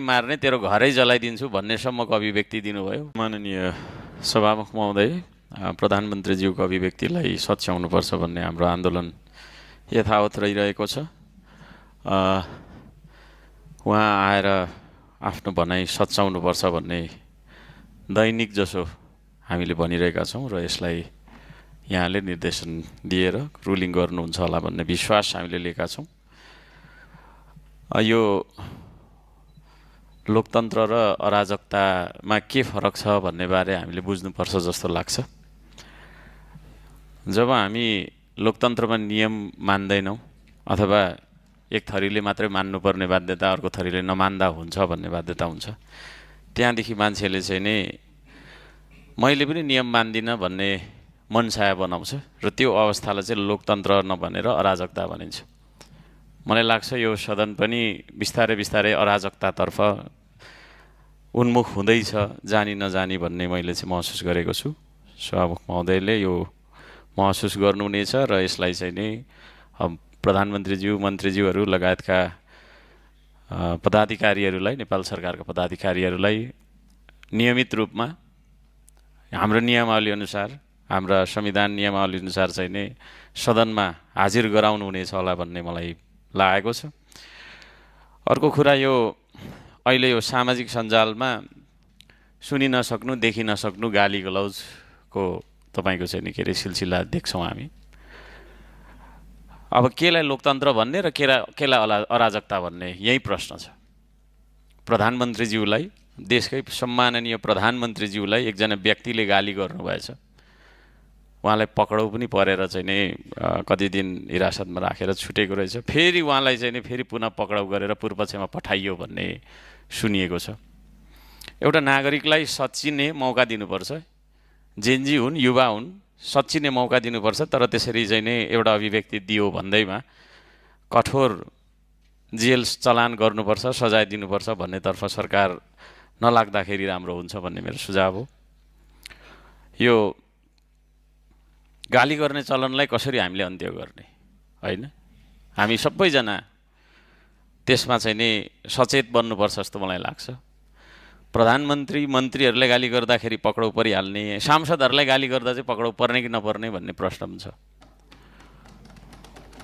मार्ने तेरो घरै जलाइदिन्छु भन्नेसम्मको अभिव्यक्ति दिनुभयो। माननीय सभामुख महोदय, प्रधानमन्त्रीज्यूको अभिव्यक्तिलाई सच्याउनुपर्छ भन्ने हाम्रो आन्दोलन यथावत रहिरहेको छ। उहाँ आएर आफ्नो भनाइ सच्याउनुपर्छ भन्ने दैनिक जसो हामीले भनिरहेका छौँ र यसलाई यहाँले निर्देशन दिएर रुलिङ गर्नुहुन्छ होला भन्ने विश्वास हामीले लिएका छौँ। यो लोकतन्त्र र अराजकतामा के फरक छ भन्ने बारे हामीले बुझ्नुपर्छ जस्तो लाग्छ। जब हामी लोकतन्त्रमा नियम मान्दैनौँ अथवा एक थरीले मात्रै मान्नुपर्ने बाध्यता अर्को थरीले नमान्दा हुन्छ भन्ने बाध्यता हुन्छ, त्यहाँदेखि मान्छेले चाहिँ नि मैले पनि नियम मान्दिनँ भन्ने मनसाय बनाउँछ र त्यो अवस्थालाई चाहिँ लोकतन्त्र नभनेर अराजकता भनिन्छ। मलाई लाग्छ यो सदन पनि बिस्तारै बिस्तारै अराजकतातर्फ उन्मुख हुँदैछ, जानी नजानी भन्ने मैले चाहिँ महसुस गरेको छु। सभामुख महोदयले यो महसुस गर्नुहुनेछ र यसलाई चाहिँ नि प्रधानमन्त्रीज्यू, मन्त्रीज्यूहरू लगायतका पदाधिकारीहरूलाई, नेपाल सरकारका पदाधिकारीहरूलाई नियमित रूपमा हाम्रो नियमावली अनुसार, हाम्रा संविधान नियमावली अनुसार चाहिँ नि सदनमा हाजिर गराउनु हुनेछ होला भन्ने मलाई लागेको छ। अर्को कुरा, यो अहिले यो सामाजिक सञ्जालमा सुनि नसक्नु, देखि नसक्नु गाली गलौजको तपाईँको चाहिँ नि के अरे सिलसिला देख्छौँ हामी। अब केलाई लोकतन्त्र भन्ने र केलाई अराजकता भन्ने, यही प्रश्न छ। प्रधानमन्त्रीज्यूलाई, देशकै सम्माननीय प्रधानमन्त्रीज्यूलाई एकजना व्यक्तिले गाली गर्नुभएछ, उहाँलाई पक्राउ पनि परेर चाहिँ नि कति दिन हिरासतमा राखेर छुटेको रहेछ। फेरि उहाँलाई चाहिँ नि फेरि पुनः पक्राउ गरेर पूर्वपक्षमा पठाइयो भन्ने सुनिएको छ। एउटा नागरिकलाई सच्चिने मौका दिनुपर्छ, जेनजी हुन् युवा हुन्, सच्चिने मौका दिनुपर्छ। तर त्यसरी चाहिँ नि एउटा अभिव्यक्ति दियो भन्दैमा कठोर जेल चलान गर्नुपर्छ, सजाय दिनुपर्छ भन्नेतर्फ सरकार नलाग्दाखेरि राम्रो हुन्छ भन्ने मेरो सुझाव हो। यो गाली गर्ने चलनलाई कसरी हामीले अन्त्य गर्ने, होइन, हामी सबैजना त्यसमा चाहिँ नि सचेत बन्नुपर्छ जस्तो मलाई लाग्छ। प्रधानमन्त्री मन्त्रीहरूले गाली गर्दाखेरि पक्राउ परिहाल्ने, सांसदहरूलाई गाली गर्दा चाहिँ पक्राउ पर्ने कि नपर्ने भन्ने प्रश्न पनि छ।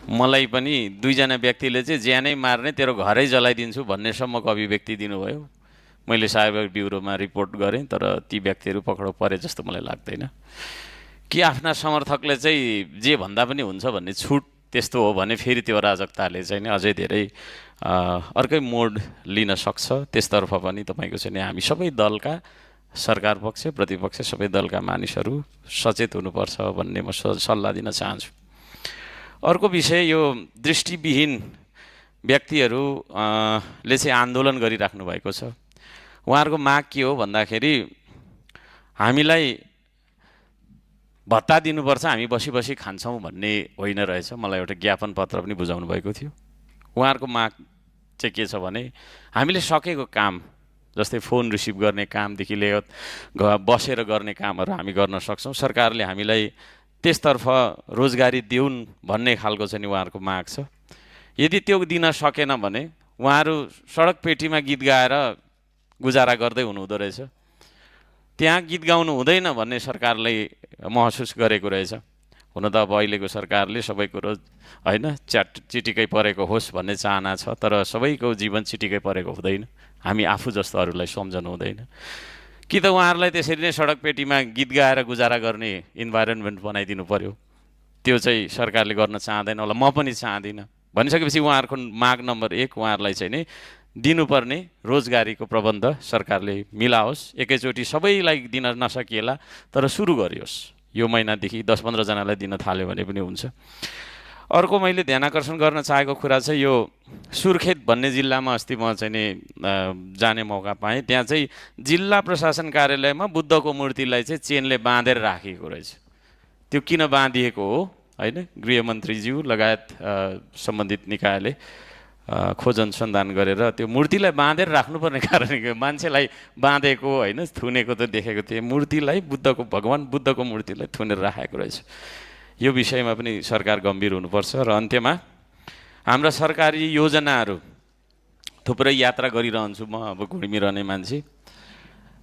मलाई पनि दुईजना व्यक्तिले चाहिँ ज्यानै मार्ने तेरो घरै जलाइदिन्छु भन्नेसम्मको अभिव्यक्ति दिनुभयो। मैले साइबर ब्युरोमा रिपोर्ट गरेँ, तर ती व्यक्तिहरू पक्राउ परे जस्तो मलाई लाग्दैन। कि आफ्ना समर्थकले चाहिँ जे भन्दा पनि हुन्छ भन्ने छुट त्यस्तो हो भने फेरि त्यो अराजकताले चाहिँ नि अझै धेरै अर्कै मोड लिन सक्छ। त्यसतर्फ पनि तपाईँको चाहिँ नि हामी सबै दलका, सरकार पक्ष प्रतिपक्ष सबै दलका मानिसहरू सचेत हुनुपर्छ भन्ने म सल्लाह दिन चाहन्छु। अर्को विषय, यो दृष्टिविहीन व्यक्तिहरूले चाहिँ आन्दोलन गरिराख्नु भएको छ। उहाँहरूको माग के हो भन्दाखेरि हामीलाई भत्ता दिनुपर्छ, हामी बसी बसी खान्छौँ भन्ने होइन रहेछ। मलाई एउटा ज्ञापन पत्र पनि बुझाउनु भएको थियो। उहाँहरूको माग चाहिँ के छ भने हामीले सकेको काम, जस्तै फोन रिसिभ गर्ने कामदेखि लिएर बसेर गर्ने कामहरू हामी गर्न सक्छौँ। सरकारले हामीलाई त्यसतर्फ रोजगारी दिउन् भन्ने खालको चाहिँ उहाँहरूको माग छ। यदि त्यो दिन सकेन भने उहाँहरू सडक पेटीमा गीत गाएर गुजारा गर्दै हुनुहुँदो रहेछ। त्यहाँ गीत गाउनु हुँदैन भन्ने सरकारले महसुस गरेको रहेछ। हुन त अब अहिलेको सरकारले सबै कुरो होइन चिटिकै परेको होस् भन्ने चाहना छ, तर सबैको जीवन चिटिकै परेको हुँदैन। हामी आफू जस्तो अरूलाई सम्झनु हुँदैन। कि त उहाँहरूलाई त्यसरी नै सडक पेटीमा गीत गाएर गुजारा गर्ने इन्भाइरोन्मेन्ट बनाइदिनु पर्यो। त्यो चाहिँ सरकारले गर्न चाहँदैन होला, म पनि चाहदिनँ भनिसकेपछि उहाँहरूको माग नम्बर 1 उहाँहरूलाई चाहिँ नि दिनुपर्ने रोजगारीको प्रबन्ध सरकारले मिलाओस्। एकैचोटि सबैलाई दिन नसकिएला तर सुरु गरियोस्। यो महिनादेखि 10-15 जनालाई दिन थाल्यो भने पनि हुन्छ। अर्को मैले ध्यान आकर्षण गर्न चाहेको कुरा चाहिँ यो सुर्खेत भन्ने जिल्लामा अस्ति म चाहिँ नि जाने मौका पाएँ। त्यहाँ चाहिँ जिल्ला प्रशासन कार्यालयमा बुद्धको मूर्तिलाई चाहिँ चेनले बाँधेर राखिएको रहेछ। त्यो किन बाँधिएको हो, होइन, गृहमन्त्रीज्यू लगायत सम्बन्धित निकायले खोज अनुसन्धान गरेर त्यो मूर्तिलाई बाँधेर राख्नुपर्ने कारण मान्छेलाई बाँधेको होइन, थुनेको त देखेको थिएँ। मूर्तिलाई, बुद्धको, भगवान् बुद्धको मूर्तिलाई थुनेर राखेको रहेछ। यो विषयमा पनि सरकार गम्भीर हुनुपर्छ। र अन्त्यमा हाम्रा सरकारी योजनाहरू थुप्रै यात्रा गरिरहन्छु म, अब घुमिरहने मान्छे।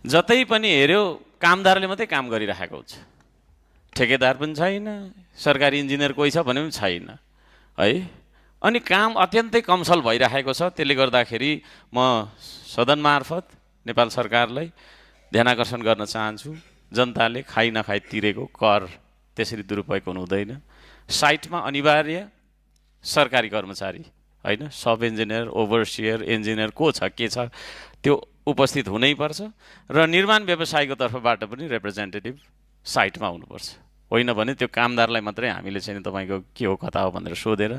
जतै पनि हेऱ्यो कामदारले मात्रै काम गरिराखेको हुन्छ, ठेकेदार पनि छैन, सरकारी इन्जिनियर कोही छ भने पनि छैन है। अनि काम अत्यन्तै कमसल भइराखेको छ। त्यसले गर्दाखेरि म सदन मार्फत नेपाल सरकारलाई ध्यानाकर्षण गर्न चाहन्छु, जनताले खाइ नखाइ तिरेको कर त्यसरी दुरुपयोग हुनु हुँदैन। साइटमा अनिवार्य सरकारी कर्मचारी होइन, सब इन्जिनियर, ओभरसियर, इन्जिनियर को छ के छ त्यो उपस्थित हुनैपर्छ। र निर्माण व्यवसायको तर्फबाट पनि रिप्रेजेन्टेटिभ साइटमा हुनुपर्छ। होइन भने त्यो कामदारलाई मात्रै हामीले चाहिँ तपाईँको के हो कता हो भनेर सोधेर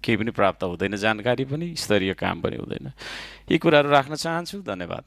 केही पनि प्राप्त हुँदैन, जानकारी पनि, स्तरीय काम पनि हुँदैन। यी कुराहरू राख्न चाहन्छु। धन्यवाद।